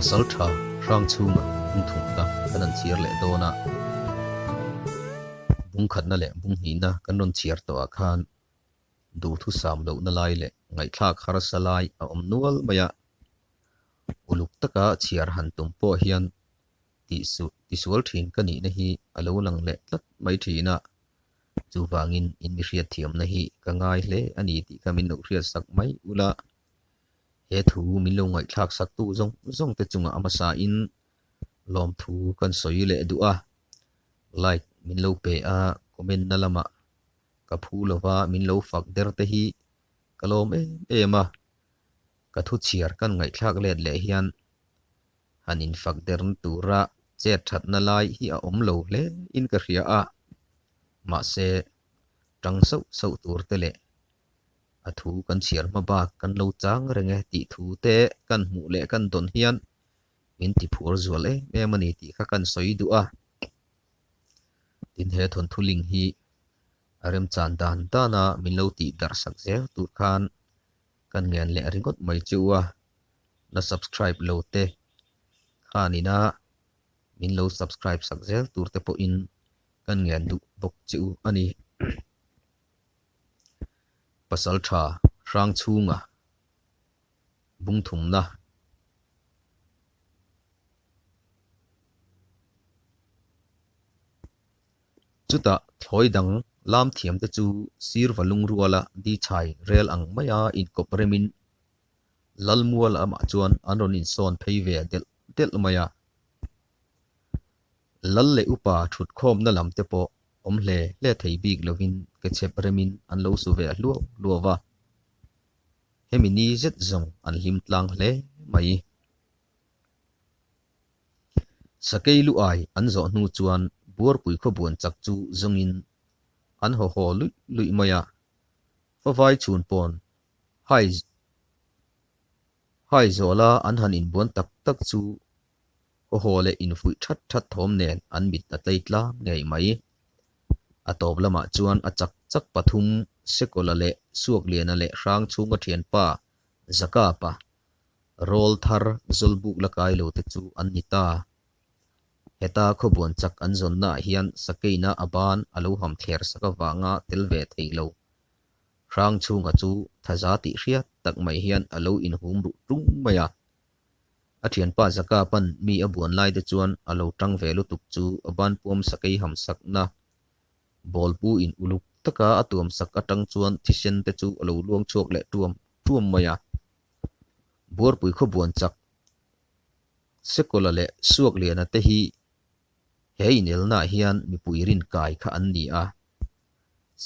Pasaltha Hrangchhunga bungthumna kan han chhiar leh dawn a, bungkhatna leh bunghnihna kan rawn chhiar tawhah khan duhthusam lohna lai leh ngaihthlak harsa lai a awm nual mai a, uluk taka chhiar han tum pawh hian tisual thin ka nihna hi a lo lang leh tlat mai thin a. Chuvangin in mi hriatthiamna hi ka ngai hle a ni tih kha min lo hriatsak mai ula. He thu min lo ngaihthlak saktu zawng zawng te chungah a hmasain lawmthu kan sawi leh duh a. Like min lo pe a, comment na lamah ka phu lova min lo fak der te hi ka lawm em em a. Ka thu chhiar kan ngaihthlak let leh hian han infak derna tura chet thatna lai hi a awm lo hle in ka hria a, mahse tang sauh sauh tur te leh a thu kan chhiar hma bak kan lo chang reng e tih thu te kan hmuh leh kan dawn hian min ti phur zual em em a ni tih kha kan sawi duh a. Tin he thawnthu ling hi a remchan dan dana min lo tih darh sak zel tur khan kan ngen leh ringawt mai chu a. La subscribe lo te khanina min lo subscribe sak zel tur te pawhin kan ngen duh bawk che u a ni. Pasal tha hrang chhunga bungthumna. Chutah thlawi dang lam thiam te chu sirva lungruala di chhai rel ang maia inkawp remin Lalmual amah chuan an rawn insawn phei ve delh delh mai a. Lal leh upa thutkhawmna lam te pawh awm hle hle thei bik lovin ke chhep remin an lo su ve hluau hluau va. Hemi ni zet zawng an hlim tlang hle mai. Sakei lu ai an zawh hnu chuan Buarpui khawbuan chak chu zawngin an haw haw luih luih mai a. Favai chhun pawn Hai Hai zawla an han inbuan tak tak chu haw leh infuih that that thawm nen an mit a tlei tlang ngei mai. A tawp lamah chuan a chak chak pathum Sekawla leh Suakliana leh Hrang chhunga thianpa Zakapa rawl thar Zawlbuk la kai lo te chu an ni ta. Heta khawbuan chak an zawnnaah hian Sakeina a ban a lo ham thler sak avanga tel ve thei lo. Hrang chhunga chu thaza tih hriat tak mai hian a lo inhum ruh tung mai a. A thianpa Zaka pan mi a buan lai te chuan a lo tang ve lutuk chu a banpuam sakei ham sakna bawlpu in uluk taka a tuam sak atang chuan thisen te chu a lo luang chhuak leh tuam tuam mai a. Buarpui khaw buan chak Sekawla leh Suakliana te hi he inelnaah hian mipui rinkai kha an ni a.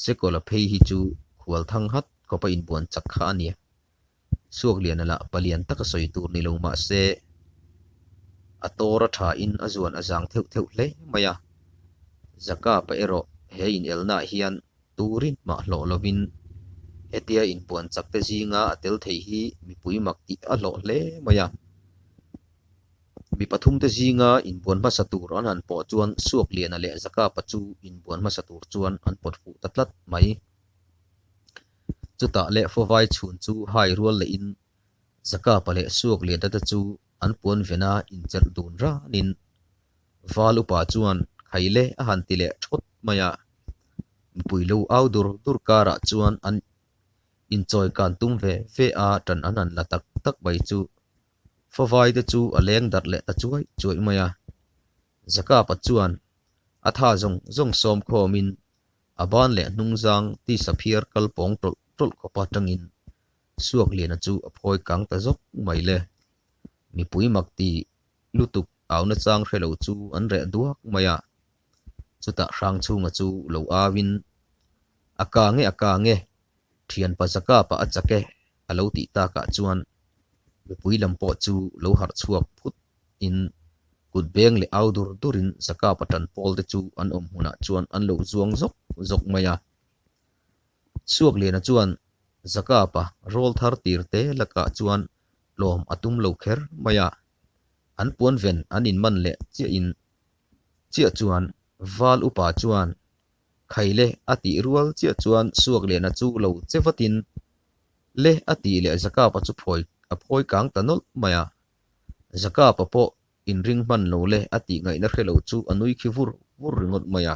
Sekawla phei hi chu khual thang hat khawp a inbuan chak kha a nia. Suakliana lah palian taka sawi tur ni lo mah se, a tawr a thain a zuan a zang theuh theuh hle mai a. Zakapa erawh he inelnaah hian turin mah hlawh lovin hetia inbuan chak te zinga a tel thei hi mipui mak tih a hlawh hle mai a. Mi pathumte zinga inbuan hmasa tur an han pawh chuan Suakliana leh Zakapa chu inbuan hmasa tur chuan an pawt fuh ta tlat mai. Chutah leh Fawvai chhun chu hai rual lehin Zakapa leh Suakliana te chu an puan vena incherh dun ranin Val upa chuan Khaile a han ti leh thawt mai a. Mipui lo au dur dur karah chuan an inchawi kan tum ve ve a tan an han la tak tak mai chu Fawvai te chu a leng darh leh ta chuai chuai mai a. Zakapa chuan a tha zawng zawng sawm khawmin a ban leh hnungzang tisa phiar kal pawng tawlh tawlh khawp atangin Suakliana chu a phawi kang ta zawk mai le. Mipui mak ti lutuk au nachang hre lo chu an reh duak mai a. Chutah Hrangchhunga chu lo auin, A kang e, a kang e, thianpa Zakapa a chak e, a lo tih takah chuan mipui lam pawh chu lo harh chhuak phut in kut beng leh au dur dur in Zakapa tan pawl te chu an awm hmunah chuan an lo zuang zawk zawk mai a. Suakliana chuan Zakapa rawl thar tir te lakah chuan tlawm a tum lo kher mai a, an puan ven an in man leh chiah in chiah chuan Val upa chuan Khaile a tih rual chiah chuan Suakliana chu lo che vatin Le a tih leh Zakapa chu phawi a phawi kang ta nawlh mai a. Zakapa pawh inring hman lo le a tih ngaihna hre lo chu a nui khi vur vur ringawt mai a.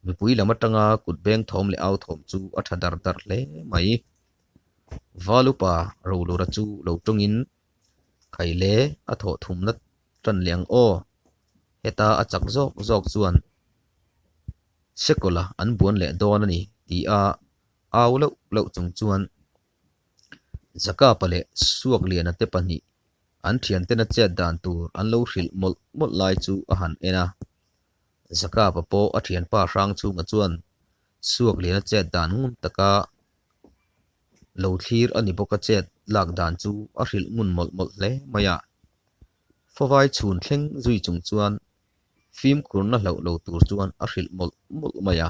Mipui lam atanga kut beng thawm leh au thawm chu a tha dar dar hle mai. Valupa Rolura chu lo tawngin Khaile a thawh thumna tan leh ang aw. Heta a chak zawk zawk chuan Sekawla an buan leh dawn a ni ti a au loh loh chung chuan Zakapa leh Suakliana te pahnih an thiantena chet dan tur an lo hrilh mawlh mawlh lai chu a han en a. Zakapa pawh a thianpa hrang chhunga chuan Suakliana chet dan ngun taka lo thlir a ni bawk a chet lak dan chu a hrilh ngun mawlh mawlh hle mai a. Favai chhun thleng zui chung chuan fimkhurna hlauh lo tur chuan a hrilh mawlh mawlh mai a.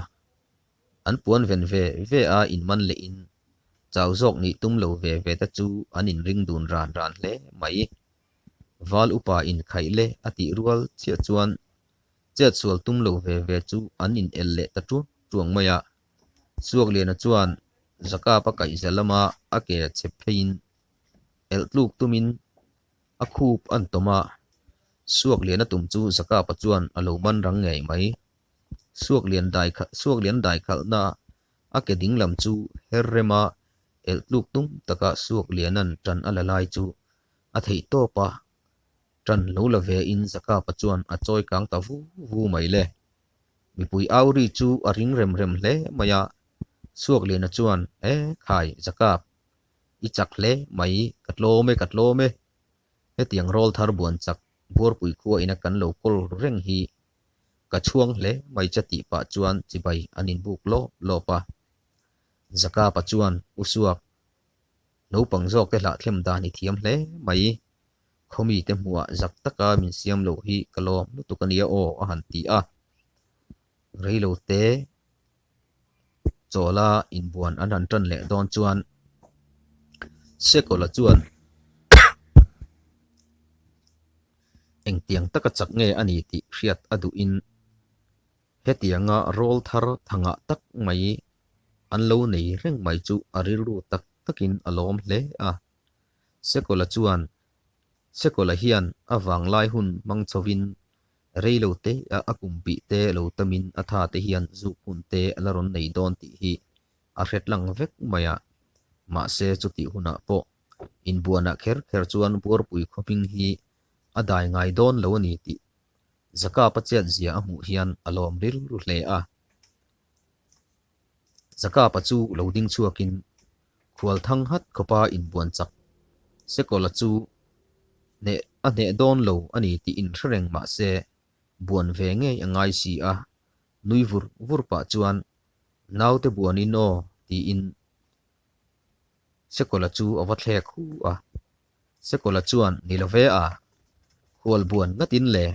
An puan ven ve ve a inman lehin chau zawk nih tum lo ve ve te chu an inring dun ran ran hle mai. Val upa inkhaih le a tih rual chiah chuan chetsual tum lo ve ve chu an inel leh ta tuang tuang mai a. Suakliana chuan Zakapa kaihza lama a ke chep pheiin elh tluk tumin a khup an tawm a, Suakliana tum chu Zakapa chuan a lo man rang ngei mai. Suaklian dai Suaklian dai khalhna a ke ding lam chu her rema elh tluk tum taka Suakliana'n tan a la lai chu a theih tawp a, tan lo la ve in Zakapa chuan a chawi kang ta vu vu mai le. Mipui au ri chu a ring rem rem hle mai a, Suakliana chuan, E khai, Zakap, i chak hle mai, ka tlawm e, ka tlawm e. Hetiang rawl thar buan chak Buarpui khua ina kan lo kawl ru reng hi ka chhuang hle mai che tih pah chuan chibai an inbuk lawp lawp a. Zakapa chuan, U Suak, naupang zawkte hlahthlem dan i thiam hle mai. Khawmite hmuhah zak taka min siam loh hi ka lawm lutuk a nia aw a han ti a. Reilote chawla inbuan an han tan leh dawn chuan Sekawla chuan engtiang taka chak nge a ni tih hriat a duhin hetianga rawl thar thangah tak mai an lo nei reng mai chu a rilru tak takin a lawm hle a. Sekawla chuan Sekawla hian a vanglai hun hmang chhovin reilo te a a kum bih te lo tamin a tha te hian zuk hun te a la rawn nei dawn tih hi a hret lang vek mai a. Mahse chutih hunah pawh inbuanah kher kher chuan Buarpui khawhming hi a dai ngai dawn lo a ni tih Zakapa chet zia a hmuh hian a lawm rilru hle a. Zakapa chu lo ding chhuakin khual thang hat khawpa inbuan chak Sekawla chu hneh a hneh dawn lo a ni tih inhre reng mah se buan ve ngei a ngai si a, nui vur vur pah chuan naute buanin aw tiin Sekawla chu a va thlek hu a. Sekawla chuan ni lo ve a, khual buan ngatin le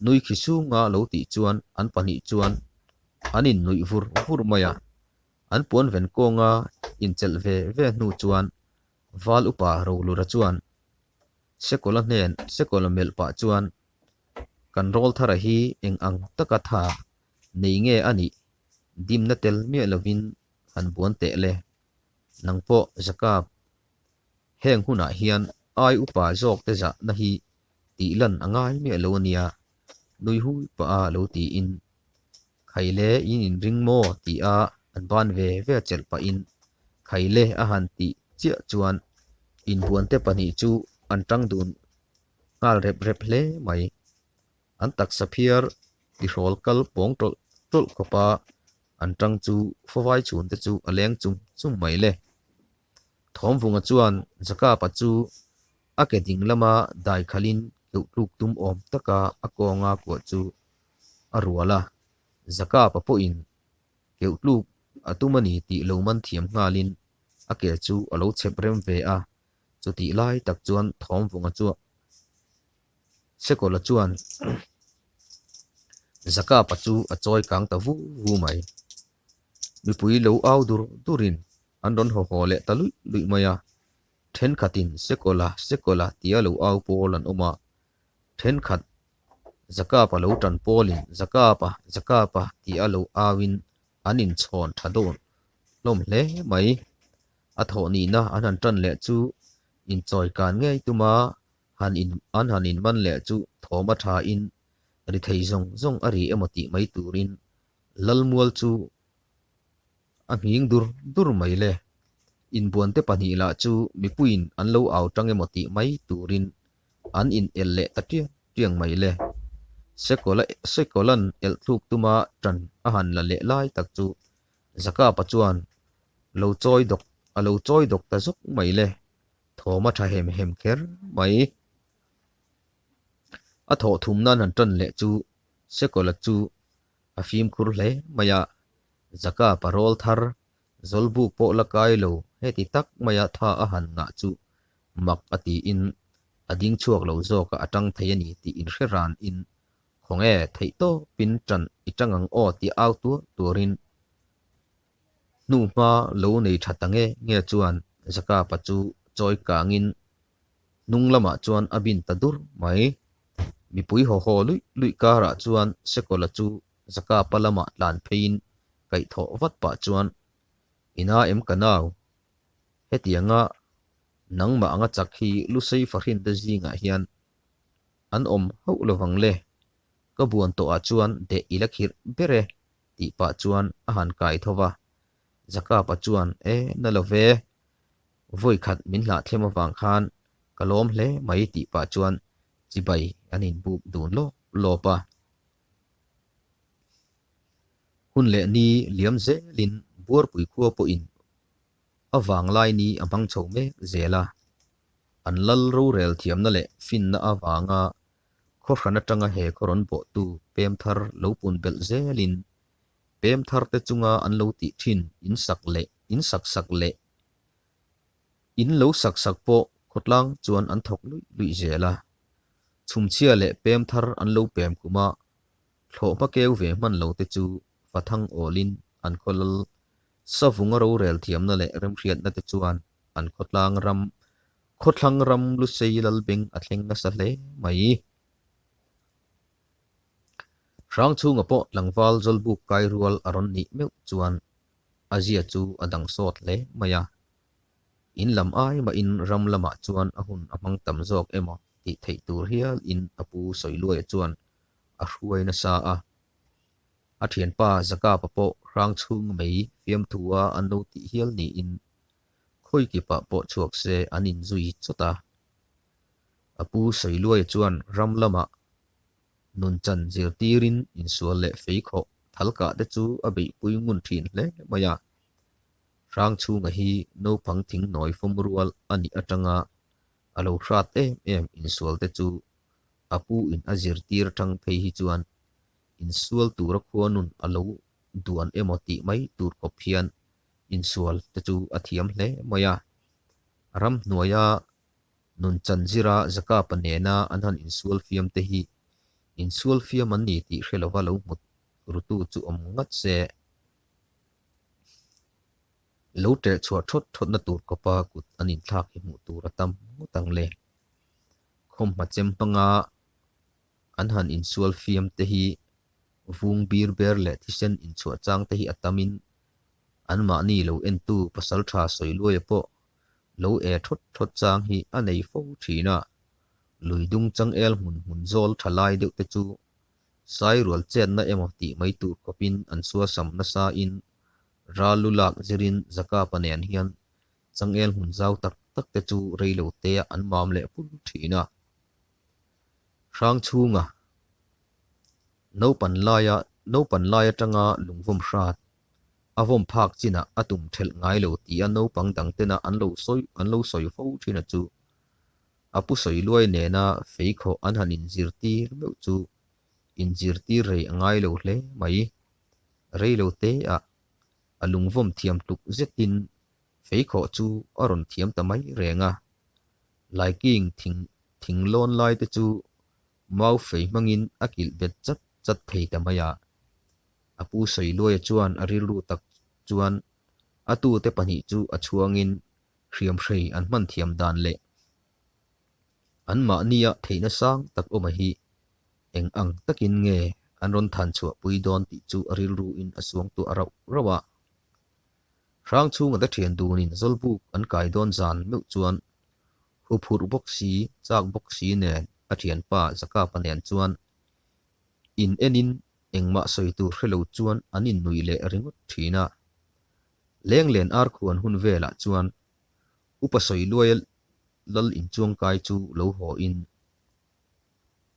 nui khi sunga lo tih chuan an pahnih chuan an innuih vur vur mai a. An puan ven kawnga inchelh ve ve hnu chuan Val upa Rolura chuan Sekawla hnen Sekawla melh pah chuan Kan rawlthara hi eng ang taka tha nei nge a nih dimna tel miah lovin han buan teh le. Nang pawh Zakap heng hunah hian ai upa zawkte zahna hi tih lan a ngai miah lo a nia, nui hui pah a lo tiin Khaile in inring maw? ti a an ban ve ve chelh pahin Khaile a han tih chiah chuan inbuante pahnih chu an tang dun nghal rep rep hle mai. An taksa phiar tihrawl kal pawng tawlh tawlh khawpa an tang chu fawvai chhunte chu a leng chum chum mai le. Thawmvunga chuan Zakapa chu a ke ding lama dai khalhin keuh tluk tum awm taka a kawnga kuah chu a rual a, Zakapa pawhin keuh tluk a tum a ni tih lo man thiam nghalin a ke chu a lo chep rem ve a, chutih lai tak chuan Thawmvunga chuan Sekawla chuan Zakapa chu a chawi kang ta vu vu mai. Mipui lo au dur durin an rawn haw haw leh ta luih luih mai a, thenkhatin Sekawla, Sekawla tia lo au pawl an awm a, thenkhat Zakapa lo tan pawlin Zakapa, Zakapa tia lo auin an inchhawn tha dawn hlawm hle mai. A thawh nihna an han tan leh chu inchawi kan ngei tuma. Han in an han inman leh chu thawm a tha in ri thei zawng zawng a ri emaw tih mai turin Lalmual chu a nghing dur dur mai le. Inbuante pahnih lah chu mipuiin an lo au tang emaw tih mai turin an in el leh ta tiang tiang mai le. Sekawla Sekawla'n elh thluk tuma tan a han la leh lai tak chu Zakapa chuan lo chawi dawk a lo chawi dawk ta zawk mai le. Thawm a tha hem hem kher mai. A thawh thum nan han tan leh chu Sekawla chu a fimkhur hle mai a, Zakapa rawl thar Zawlbuk pawh la kai lo heti tak maia tha a han ngah chu mak a tiin a ding chhuak lo zawk a a tang thei a ni tih inhre ran in khawnge theih tawpin tan i tang ang aw tih au tuar tuarin hnuhma lo nei tha ta nge nge chuan Zakapa chu chawi kangin hnung lamah chuan a bin ta dur mai. Mipui haw haw luih luih karah chuan Sekawla chu Zakapa lamah tlan pheiin kaihthawh vat pah chuan, Ina em ka nau? Hetianga nangmah anga chak hi Lusei fahrinte zingah hian an awm hauh lovang le, ka buan tawhah chuan deh i la khirh ber e, tih pah chuan a han kai tho va. Zakapa chuan, E, na lo ve, vawi khat min hlahthlem avang khan ka lawm hle mai tih pah chuan chibai an inbuk dun lawp lawp a. Hun leh ni liam zelin Buarpui khua pawhin a vanglai ni a hmang chho mek zel a. An lal rorel thiamna leh finna avanga khaw hran atanga he khaw rawn bawhtu pem thar lo pun belh zelin pem thar te chunga an lo tih thin in sak leh in sak sak leh in lo sak sak pawh khawtlang chuan an thawk luih luih zel a. Chhumchhia leh pem thar an lo pem kuma Thlawhhma keu ve hman lo te chu Fathang awlin an khaw lal Savunga rorel thiamna leh remhriatna te chuan an khawtlang ram khawthlang ram Lusei Lalbeng a thleng nasa hle mai. Hrangchhunga pawh tlangval Zawlbuk kai rual a rawn nih meuh chuan a zia chu a dang sawt hle mai a. In lam ai mahin ram lamah chuan a hun a hmang tam zawk emaw tih theih tur hial in a pu Sawiluaia chuan a hruai nasa a. A thianpa Zakapa pawh hrang chhung mai fiamthua an lo tih hial niin khawikipah pawh chhuak se an inzui chawt a. A pu Sawiluaia chuan ram lamah nunchan zirtirin insual leh feikhawh thalkah te chu a beihpui ngun thin hle mai a. Hrang chhunga hi naupang thingnawi fawm rual a nih atanga a lo hrat em em insual te chu a pu in a zirtir atang phei hi chuan insual tura khuanun a lo duan emaw tih mai tur khawp hian insual te chu a thiam hle mai a. Ramhnuaia nunchan zira Zakapa nena an han insual fiam te hi insual fiam an ni tih hre lova lo hmu rutu chu awm ngat se. Lo ṭeh chhuah ṭhawt ṭhawtna tur kawpa kut an inthlak hi hmuh tur a tam ngawt ang le. Khawmhma chem hmanga an han insual fiam te hi vung bir ber leh thisen inchhuah chang te hi a tamin anmahni lo entu pasalṭha Sawiluaia pawh lo e ṭhawt ṭhawt chang hi a nei fo ṭhin a. Lui dung changel hmun hmun zawl ṭha lai deuh te chu Sairual chetna emaw tih mai tur khawpin an suasam nasain ral lu lak zirin Zakapa nen hian changel hmun zau tak tak te chu rei lo tea an mam leh pur thin a. Hrang chhunga naupan laia naupan lai atanga lungvawm hrat a vawm phak chinah a tum thelh ngai lo tia naupang dang tena an lo sawi an lo sawi fo thin a chu A pu Sawiluai nena feikhawh an han inzirtir meuh chu inzirtir rei a ngai lo hle mai. Rei lo te ah a lungvawm thiam tluk zetin feikhawh chu a rawn thiam ta mai reng a. Laiking thing thing lawn lai te chu mau fei hmangin a kilh bet chat chat thei ta mai a. A pu Sawiluaia chuan a rilru tak chuan a tute pahnih chu a chhuangin hriamhrei an hman thiam dan leh anmahnia theihna sang tak awma hi eng ang takin nge an rawn than chhuah pui dawn tih chu a rilruin a suangtuah rauh rauh a. Hrang chhunga te thian dunin Zawlbuk an kai dawn zan meuh chuan Huphurh bawk si, chak bawk si nen a thianpa Zakapa nen chuan in enin engmah sawi tur hre lo chuan an innuih leh ringawt thin a. Lenglen ar khuan hun velah chuan Upa Sawiluaia lal inchuangkai chu lo haw in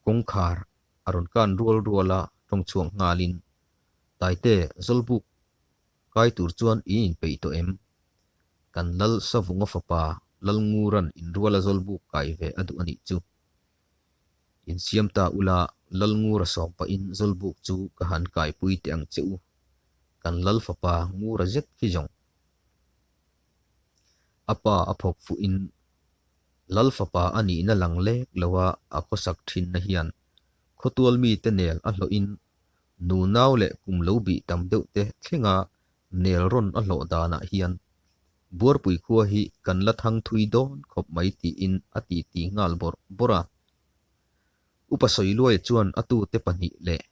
kawngkhar a rawn kan rual rual a tawng chhuak nghalin, Taite, Zawlbuk kai tur chuan in inpeih tawh em? Kan lal Savunga fapa Lalnguran inruala Zawlbuk kai ve a duh a nih chu. Insiam ta ula, Lalngura sawm pahin Zawlbuk chu ka han kaipui teh ang che u. Kan lal fapa Ngura zet khi zawng. A pa a phawk fuhin Lal fapa a nihna lang lek loa a khawsak thinna hian khawtual mite nel a hlawhin nunau leh kum lo bih tam deuh te thlenga nel rawn a hlawh danah hian Buarpui khua hi kan la thang thui dawn khawp mai tiin a titi nghal bawrh bawrh a. Upa Sawiluaia chuan a tute pahnih leh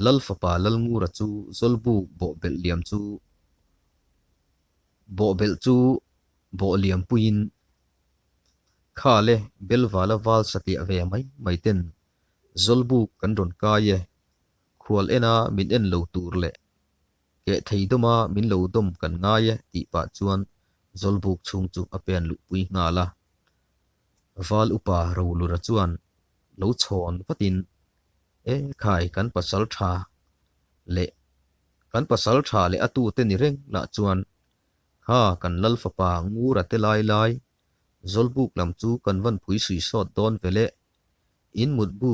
Lal fapa Lalngura chu Zawlbuk bawhbelh liam chu bawhbelh chu bawh liam puiin kha le Belvala val satliah ve mai mai ten Zawlbuk kan rawn kai e, khual ena min en lo tur leh keh thei dawma min lo dawm kan ngai e tih pah chuan Zawlbuk chhung chu a pen luhpui nghal a. Val upa Rolura chuan lo chhawn vatin, E khai, kan pasal tha leh kan pasal tha leh a tute ni reng lah chuan kha kan lal fapa Ngura te lai lai Zawlbuk lam chu kan van phui sui sawt dawn ve le, in mutbu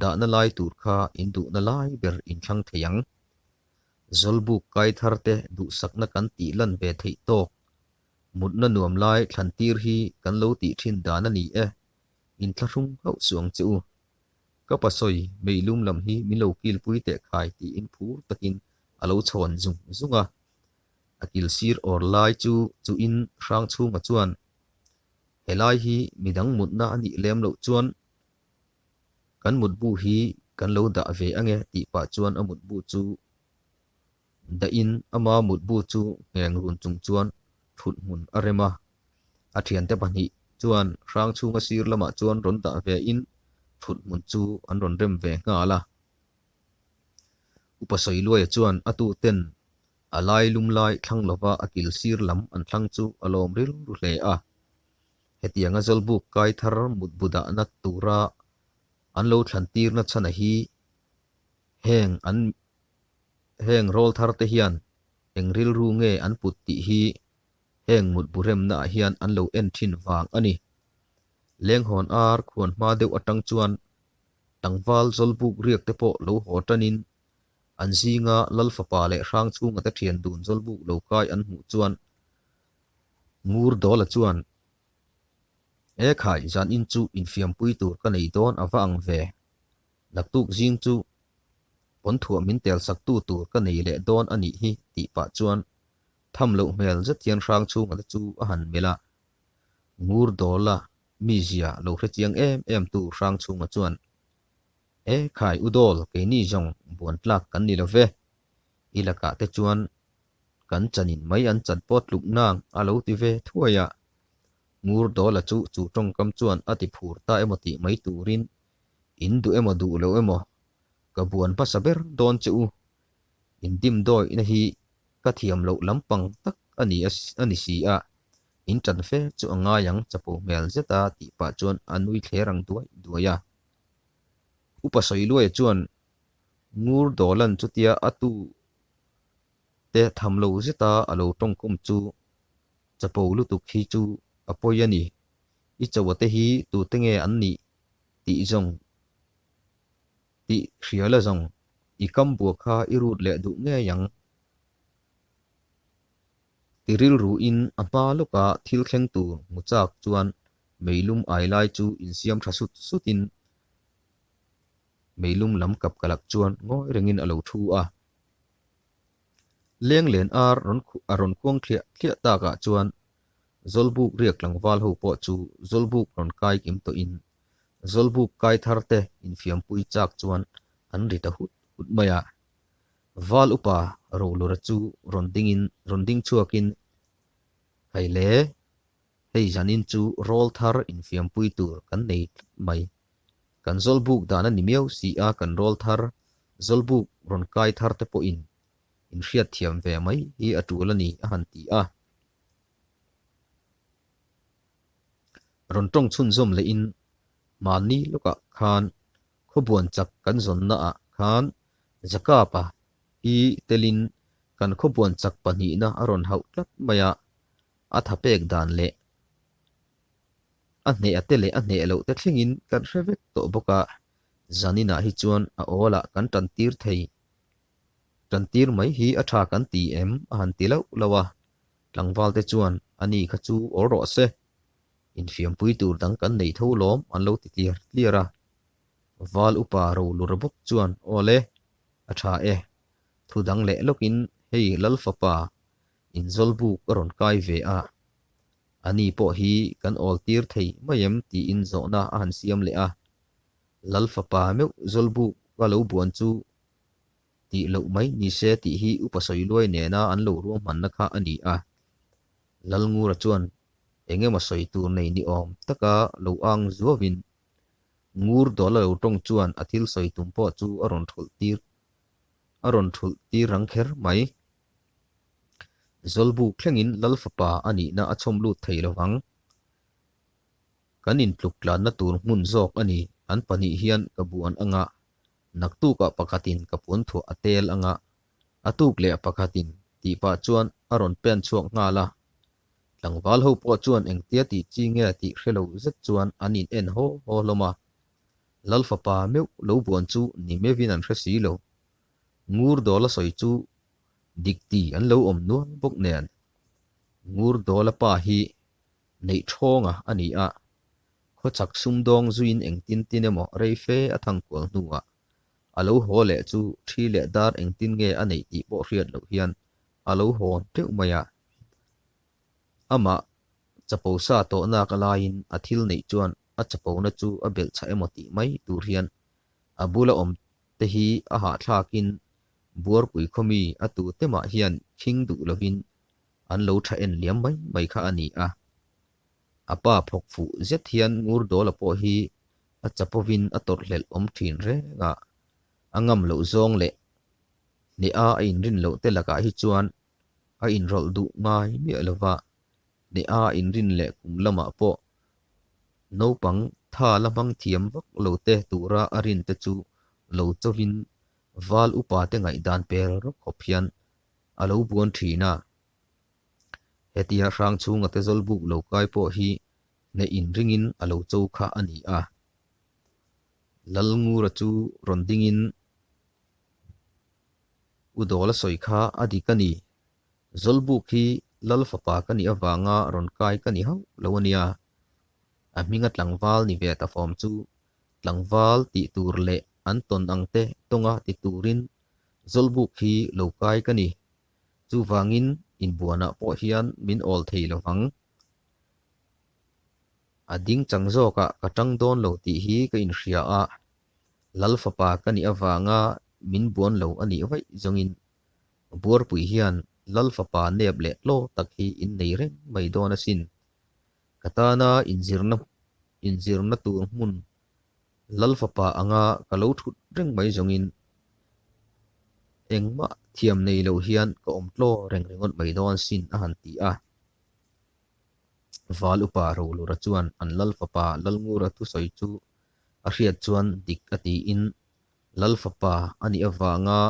dahna lai tur kha in duhna lai ber in thlang thei ang. Zawlbuk kai thar te duhsakna kan tih lan ve theih tawk Mutna nuam lai thlan tir hi kan lo tih thin dan a ni e, inthlahrung hauh suh ang che u. Ka pa sawi, meilum lam hi min lo kilpui teh khai tiin phur takin a lo chhawn zung zung a. A kil sir awr lai chu chuhin hrang chhunga chuan, Helai hi midang mutna a nih lem loh chuan kan mutbu hi kan lo dah ve ange tih pah chuan a mutbu chu Dahin ama mutbu chu ngheng run chung chuan thut hmun a rem a. A thiante pahnih chuan hrang chhunga sir lamah chuan rawn dah ve in thut hmun chu an rawn rem ve nghal a. Upa Sawiluaia chuan a tuten a lai lum lai thlang lova a kil sir lam an thlang chu a lawm rilru hle a. Hetianga Zawlbuk kai thar mutbu dahna tura an lo thlan tirna chhana hi heng an Heng rawl thar te hian eng rilru nge an put tih hi heng mutbu remna ah hian an lo en thin vang a ni. Lenghawn ar khuan hma deuh atang chuan tlangval Zawlbuk riak te pawh lo haw tanin an zinga Lal fapa leh hrang chhunga te thian dun Zawlbuk lo kai an hmuh chuan Ngur Dawla chuan E khai zan in chu infiampui tur ka nei dawn a va ang ve. Naktuk zing chu pawn thuah min tel sak tu tur ka nei leh dawn a nih hi tih pah chuan tham loh hmel zet hian hrang chhunga te chu a han melh a. Ngur Dawla mizia lo hre chiang em em tu hrang chhunga chuan, E khai u Dawl keini zawng buan tlak kan ni lo ve, i lakah te chuan kan chanin mai an chan pawt tluk nang a lo ti ve thuai a. Ngur Dawla chu chu tawngkam chuan a ti phur ta emaw tih mai turin In duh emaw duh lo emaw ka buan hmasa ber dawn che u. In dimdawihna hi ka thiam loh lampang tak a ni a ni si a, in ṭan fe chu a ngai ang chapo hmel zeta tih pah chuan a nui thler ang duai duai a. Upa Sawiluaia chuan Ngur Dawlan chutia a tu te tham lo zeta a lo tawngkhum chu chapo lutuk hi chu a pawi a ni. I chawa te hi tute nge an nih tih zawng tih hria la zawng i kam bua kha i rut leh duh ngei ang. Ti rilruin a hma lawka thil thleng tur hmu chak chuan meilum ai lai chu insiam tha sut sutin meilum lam kap kalak chuan ngawi rengin a lo thu a. Lenglen ar rawn a rawn khuang thliah thliah takah chuan Zawlbuk riak tlangval ho pawh chu Zawlbuk rawn kai kim tawhin Zawlbuk kai thar te infiampui chak chuan an ri ta hut hut mai a. Val upa Rolura chu rawn dingin rawn ding chhuakin, Hai le! Hei zanin chu rawlthar infiampui tur kan nei tlat mai. Kan zawlbuk dan a ni miau si a, kan rawlthar zawlbuk rawn kai thar te pawhin inhriatthiam ve mai hi a tul a ni a han ti a. Rawn tawng chhunzawm lehin mahni lawkah khan khawbuan chak kan zawnna ah khan Zakapa hi telin kan khawbuan chak pahnihna a rawn hauh tlat mai a, a tha pek dan leh a hneh a te leh a hneh loh te thlengin kan hre vek tawh bawk a, zaninah hi chuan a awlah kan tan tir thei tan tir mai hi a tha kan ti em a han ti lauh lauh a, tlangval te chuan a ni kha chu awl rawh se, infiampui tur dang kan nei tho lawm an lo ti tliar tliar a, val upa rolura bawk chuan aw le, a tha e, thu dang leh lawkin hei Lalfapa Inzawlbuk a rawn kai ve a, a ni pawh hi kan awl tir thei mai em tiin zawhna a han siam leh a. Lal fapa meuh zawlbuk a lo buan chu tih loh mai ni se tih hi upa sawiluai nena an lo ruahmanna kha a ni a. Lalngura chuan eng emaw sawi tur nei ni awm taka lo ang zuavin Ngur dawla lo tawng chuan a thil sawi tum pawh chu a rawn thulh tir a rawn thulh tir rang kher mai. Zawlbuk thlengin Lal fapa a nihna a chhawm lut thei lo vang. Kan intluk tlanna tur hmun zawk a ni, an pahnih hian ka buan anga, naktukah pakhatin ka puan thuah a tel anga, a tuk leh pakhatin tih pah chuan a rawn pen chhuak nghal a. Tlangval ho pawh chuan engtia tih chi nge tih hre lo zet chuan an in en haw haw hlawm a. Lal fapa meuh lo buan chu ni meuhin an hre si lo. Ngur dawla sawi chu dik ti an lo awm nual bawk nen. Ngur dawla pa hi neih thawnga a ni a, khawchhak sumdawng zuiin engtin tin emaw rei fe a thang kual hnuah a lo haw leh chu thi leh dar engtin nge a neih tih pawh hriat loh hian a lo hawn teuh mai a. Amah chapo sa tawh nak laiin a thil neih chuan a chapona chu a belh chah emaw tih mai tur hian a bula awm te hi a hahthlakin Buarpui khawmi a tute mah hian khing duh lovin an lo tha en liam mai mai kha a ni a. A pa phawk fuh zet hian Ngurdawla pawh hi a chapovin a tawrhhlelh awm thin reng a, a ngam loh zawng leh hneha a inrin loh te lakah hi chuan a inrawlh duh ngai miah lova, hneha a inrin leh kum lamah pawh naupang tha la hmang thiam vak lo te tura a rin te chu lo chovin Val upa te ngaihdan per rawk khawp hian a lo buan thin a. Hetia hrang chhunga te zawlbuk lo kai pawh hi hneh inringin a lo cho kha a ni a. Lalngura chu rawn dingin U Dawla sawi kha a dik a ni. Zawlbuk hi Lal fapa ka nih avanga rawn kai ka ni hauh lo a nia. A hminga tlangval ni ve ta fawm chu Tlangval tih tur leh an tawn ang te tawnga ti turin Zawlbuk hi lo kai ka ni. Chuvangin inbuanah pawh hian min awl thei lo vang. A ding chang zawkah ka tang dawn lo tih hi ka inhria a, Lal fapa ka nih avanga min buan lo a nih vaih zawngin Buarpui hian Lal fapa nep leh tlaw tak hi in nei reng mai dawn asin. Ka tana inzirna inzirna tur hmun Lal fapa anga ka lo thut reng mai zawngin engmah thiam nei lo hian ka awm tlaw reng ringawt mai dawn sin a han ti a. Val upa Rolura chuan an Lal fapa Lalngura thusawi chu a hriat chuan dik a tiin Lal fapa a nih avanga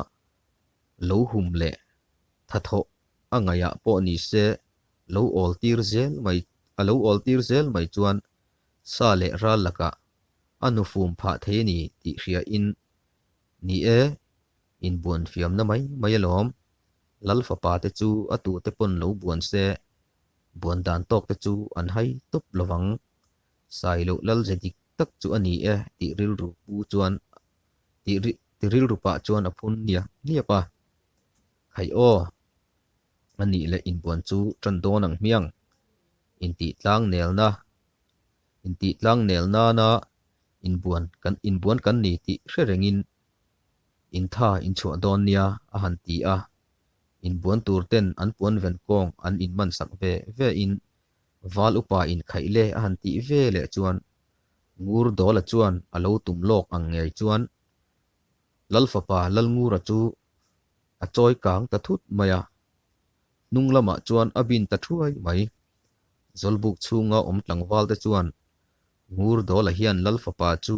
lo hum leh thathawh a ngaihah pawh ni se lo awl tir zel mai a lo awl tir zel mai chuan sa leh ral lakah a hnufum phah thei a ni tih hria in ni e, inbuan fiamna mai mai alawm. Lal fapa te chu a tute pawn lo buan se, buan dan tawk te chu an hai tawp lovang. Sai loh lal ze dik tak chu a ni e tih rilru pu chuan tih ti rilru pah chuan a phun niap niap a. Khaih aw! A nih leh inbuan chu tan dawn ang hmiang. Intih tlang nelna Intih tlang nel nana inbuan kan inbuan kan ni tih hre rengin intha inchhuah dawn nia a han ti a. Inbuan tur ten an puan ven kawng an inman sak ve ve in. Val upa in khaih le a han tih ve leh chuan Ngurdawla chuan a lo tum lawk ang ngei chuan Lal fapa Lalngura chu a chawi kang ta thut mai a, hnung lamah chuan a bin ta thuai mai. Zawlbuk chhunga awm tlangval te chuan Ngurdawla hian Lal fapa chu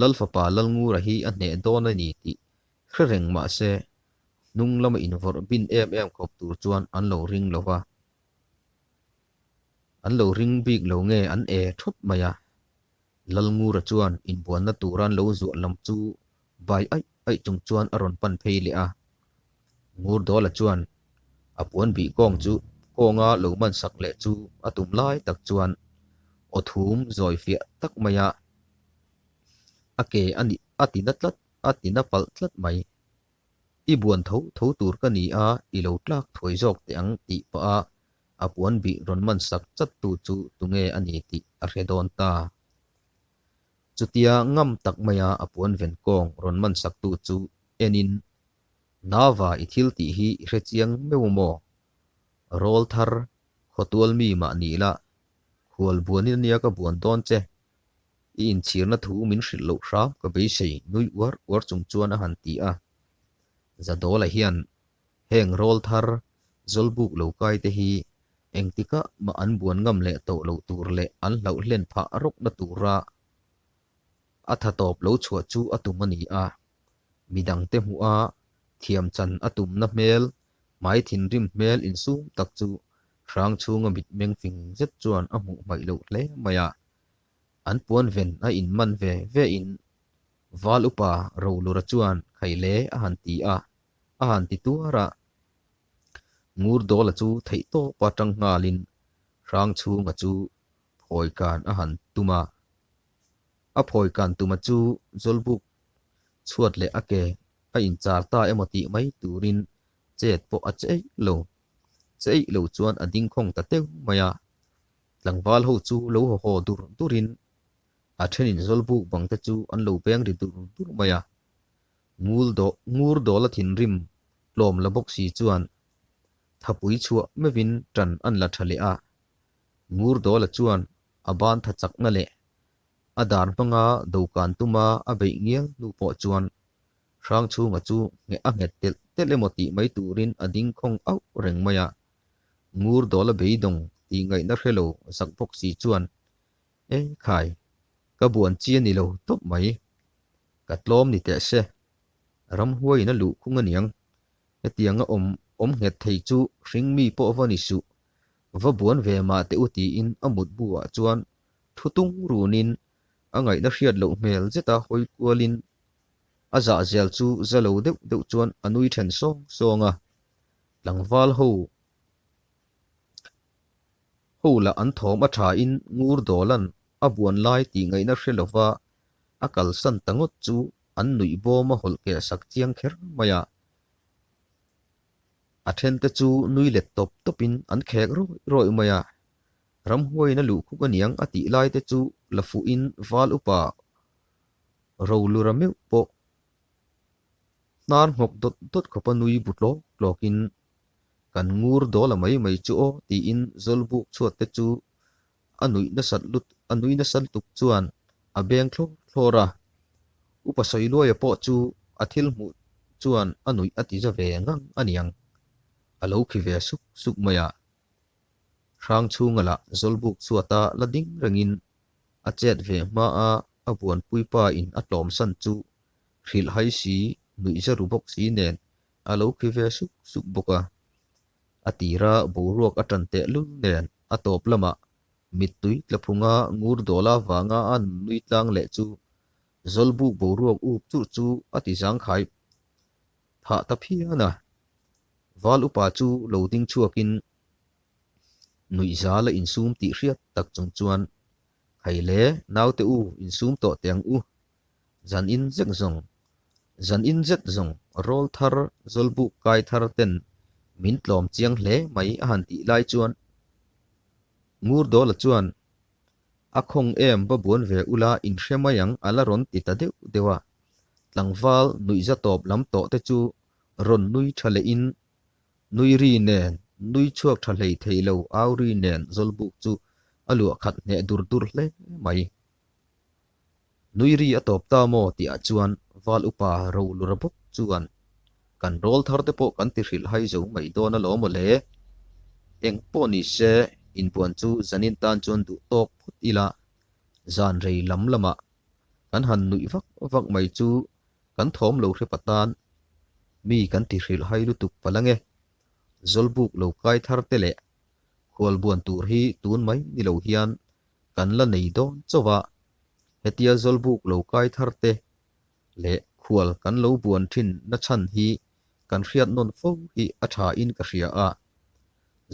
Lal fapa Lalngura hi a hneh dawn a ni tih hre reng mah se hnung lama invawrh bin em em khawp tur chuan an lo ring lo va. An lo ring bik lo nge an e thawt mai a. Lalngura chuan inbuanna tura an lo zuah lam chu bai aih aih chung chuan a rawn pan phei leh a. Ngurdawla chuan a puan bih kawng chu kawnga lo man sak leh chu a tum lai tak chuan aw thum zawi fiah tak mai a a ke a nih a ti na tlat a ti na palh tlat mai. I buan tho tho tur ka ni a, i lo tlak thuai zawk teh ang tih pah a a puan bih rawn man sak chat tu chu tunge a ni tih a hre dawn ta. Chutia ngam tak maia a puan ven kawng rawn man sak tu chu enin, Nava i thil tih hi i hre chiang meuh maw? Rawl thar, khawtual mi mah ni la, khual buanin ania ka buan dawn che. I inchhirna thu min hrilh loh hram ka beisei nui uar uar chung chuan a han ti a. Zadawla hian heng rawl thar zawlbuk lo kai te hi engtikah mah an buan ngam leh tawh loh tur leh an hlauh hlen phah rawkna tura a tha tawp lo chhuah chu a tum a ni a. Midangte hmuh a thiam chan a tumna hmel, hmai thinrim hmel insum tak chu hrang chhunga mitmeng fing zet chuan a hmuh hmaih loh hle mai a. An puan ven a in man ve ve in Val upa Rolura chuan Khaile a han ti a, a han ti tuar a. Ngurdawla chu theih tawpa tang nghalin Hrangchhunga chu phawi kan a han tum a. A phawi kan tuma chu Zawlbuk chhuat leh a ke a inchar ta emaw tih mai turin chet pawh a che eih lo. Che eih lo chuan a ding khawng ta teuh mai a. Tlangval ho chu lo haw haw dur durin a thenin Zawlbuk bang te chu an lo beng ri dur dur mai a. Ngul dawh ngur dawla thinrim tlawm la bawk si chuan thapui chhuah meuhin tan an la tha leh a. Ngur dawla chuan a ban tha chakna leh a dar hmanga dokan tuma a beih ngial hnu pawh chuan Hrangchhunga chu ngheh a nghet telh telh emaw tih mai turin a ding khawng auh reng mai a. Ngur dawla beidawng tih ngaihna hre lo zak bawk si chuan, E khai, ka buan chi a ni lo tawp mai. Ka tlawm ni teh se. Ramhuaiin a luh khung aniang. Hetianga awm awm nghet thei chu hring mi pawh va ni suh. Va buan ve mah teh u tiin a mutbu ah chuan thu tung runin a ngaihna hriat loh hmel zeta hawi kualin a zah zel chu za lo deuh deuh chuan a nui then sawng sawng a. Tlangval ho ho lah an thawm a tha in ngur dawlan a buan lai tih ngaihna hre lova a kalsan ta ngawt chu an nuih bawm a hawlh keh sak chiang kher mai a. A thente chu nui let tawp tawpin an khek rawih rawih mai a. Ramhuaiin a luh khuk aniang a tih lai te chu la fuhin val upa Rolura meuh pawh hnar nghawk dawt dawt khawpa nui bu tlawk tlawkin kan ngur dawla mai mai chu aw tiin Zawlbuk chhuat te chu a nuih nasat lut a nui nasa lutuk chuan a beng thlawr thlawr a. Upa Sawiluaia pawh chu a thil hmuh chuan a nuih a ti za ve ngang aniang. A lo khi ve suk suk mai a. Hrangchhunga lah Zawlbuk chhuata la ding rengin a chet ve hma a a buanpui pa in a tlawmsan chu hrilh hai si nuih za ru bawk si nen a lo khi ve suk suk bawk a. A tira boruak a tan teh lul nen a tawp lamah mittui tla phunga ngur dawla vanga a nui tlang leh chu Zawlbuk boruak up churh chu a ti zangkhai phah ta phian a. Val upa chu lo ding chhuakin nuihzal a insum tih hriat tak chung chuan, Hei le, naute u, insum tawh teh ang u. Zan in zek zawng, zan in zet zawng rawl thar Zawlbuk kai thar ten min tlawm chiang hle mai a han tih lai chuan Ngurdawla chuan, A khawng em va buan ve ula in hre mai ang a la rawn ti ta deuh deuh a. Tlangval nuihza tawp lam tawh te chu rawn nui tha leh in nui ri nen Nui chhuak tha hlei thei lo au ri nen Zawlbuk chu a luah khat hneh dur dur hle mai. Nui ri a tawp ta maw tihah chuan Val upa Rolura bawk chuan kan rawl thar te pawh kan ti hrilh hai zo mai dawn alawm aw le. Eng pawh ni se inbuan chu zanin tan chuan duh tawk phawt ila zan rei lam lamah kan han nuih vak vak mai chu kan thawm lo hre patan mi kan ti hrilh hai lutuk palh ange. Zawlbuk lo kai thar te leh khualbuan tur hi tun mai ni lo hian kan la nei dawn chauh a, hetia Zawlbuk lo kai thar te leh khual kan lo buan thin na chhan hi kan hriat nawn fo hi a tha in ka hria a.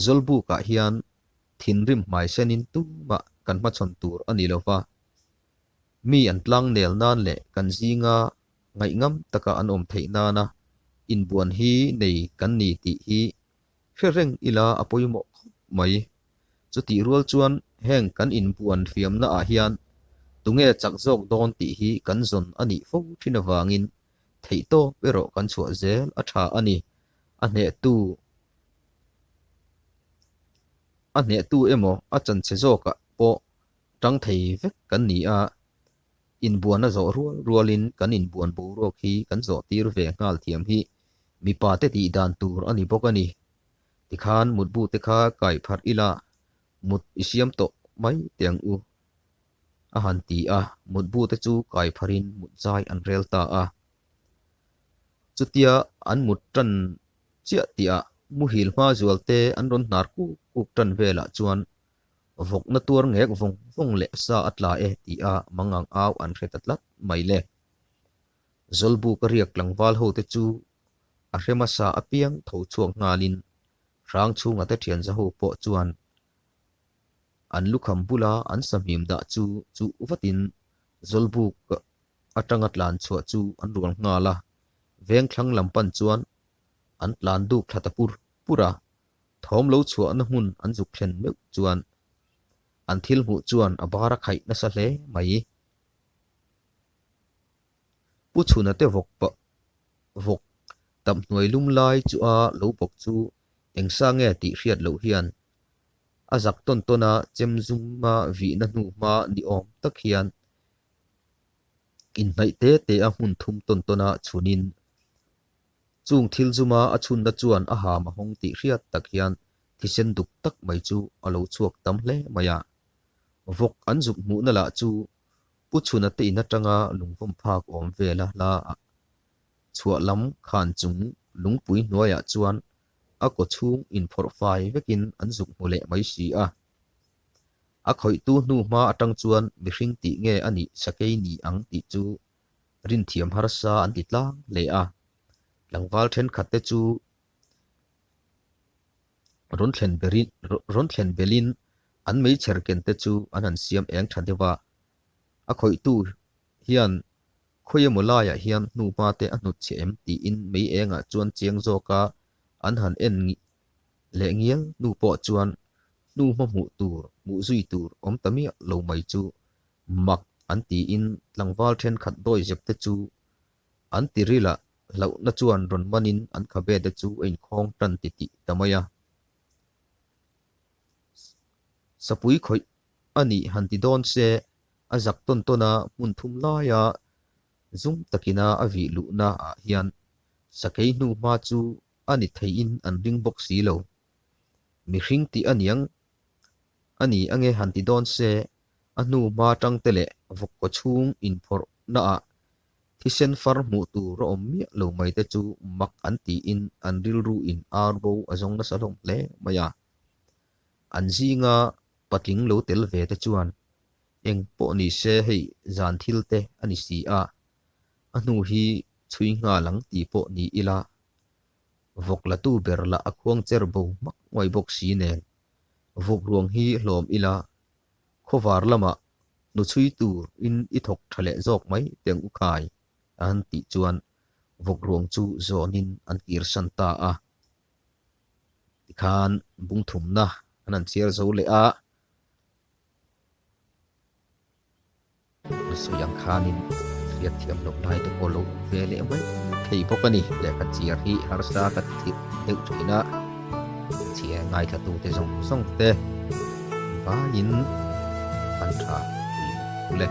Zawlbuk ah hian thinrim hmaisenin tumah kan hmachhawn tur a ni lo va, mi an tlang nel nan leh kan zinga ngaihngam taka an awm theih nana inbuan hi nei kan ni tih hi hre reng ila a pawimawh khawp mai. Chutih rual chuan heng kan inbuan fiamna ah hian tunge chak zawk dawn tih hi kan zawn a nih fo thin avangin theihtawp erawh kan chhuah zel a tha a ni. A hnehtu a hnehtu emaw a chanchhe zawkah pawh tang thei vek kan ni a. Inbuan a zawh rual rualin kan inbuan boruak hi kan zawh tir ve nghal thiam hi mipa te tih dan tur a ni bawk a ni. Tikhan mutbu te kha kai pharh ila mut i siam tawh mai teh ang u a han ti a, mutbu te chu kai pharhin mut zai an rel ta a. Chutia an mut tan chiah tihah muhil hma zual te an rawn hnar kuk kuk tan velah chuan Vawkna tuar ngek vawng vawng leh sa a tla e ti a mangang au an hre ta tlat mai le. Zawlbuk a riak tlangval ho te chu a hre hmasa apiang tho chhuak nghalin Hrangchhunga te thianza ho pawh chuan an lukham bula an sahmim dah chu chuh vatin Zawlbuk atanga tlan chhuah chu an rual nghal a, vengthlang lam pan chuan an tlan duk thla ta pur pur a. Thawm lo chhuahna hmun an zuk thlen meuh chuan an thil hmuh chuan a bar a khaih nasa hle mai. Pu Chhuna te vawk pah vawk tam hnuai lum lai chu a lo bawk chu eng sa nge tih hriat loh hian a zak tawn tawn a chem zuma vihna hnu hma ni awm tak hian inhnaih te te a hmun thum tawn tawn a chhunin Chung thil zuma a chhunna chuan a ham a hawng tih hriat tak hian thisen duk tak mai chu a lo chhuak tam hle mai a. Vawk an zuk hmuhna lah chu Pu Chhuna te in atanga lungvawm phak awm vela hla ah chhuah lam khan chung lungpui hnuaiah chuan a kaw chhung inphawrh fai vekin an zuk hmu leh mai si a. A khawihtu hnu hma atang chuan mihring tih nge a nih sakei ni ang tih chu rinthiam harsa an ti tlang hle a, tlangval thenkhat te chu rawn thlen berin rawn thlen belin an meichher ken te chu an han siam eng tha deuh a, a khawihtu hian khawi emaw laiah hian hnuhma te a hnut chhe em tiin mei engah chuan chiang zawka an han en leh ngial hnu pawh chuan hnuhma hmuh tur hmuh zui tur awm ta miah lo mai chu Mak an tiin tlangval thenkhat dawi zep te chu an ti ril a, hlauhna chuan rawn manin an khabe te chu a inkhawng tan ti tih ta mai a. Sapui khawih a nih han ti dawn se, a zak tawn tawn a hmun thum laia zum takina a vih luhna ah hian sakei hnu hma chu a ni theiin an ring bawk si lo. Mihring tih a niang a ni ange han ti dawn se, a hnu hma tangte leh vawkkaw chhung inphawrhna ah thisen far hmuh tur a awm miah lo mai te chu mak an tiin an rilru in ar bo a zawng nasa hlawm hle mai a. An zinga patling lo tel ve te chuan eng pawh ni se hei zan thil te a ni si a, a hnu hi chhui nghal ang tih pawh ni ila vawk la tu ber lah a khuang cher bo hmak nguai bawk si nen vawk ruang hi hlawm ila khawvar lamah nu chhui tur in i thawk tha leh zawk mai teng u khai a han tih chuan vawk ruang chu zawn in an kir san ta a. Tikhan bung thumna an han chhiar zo leh a. Sawi ang khanin hriat thiam loh lai te pawh lo awm ve leh mai thei bawk a ni. Lehkha chiar hi harsa ka ti deuh thin a. Chhia ngaithlatute zawng zawng te vaiin an tha thin ule.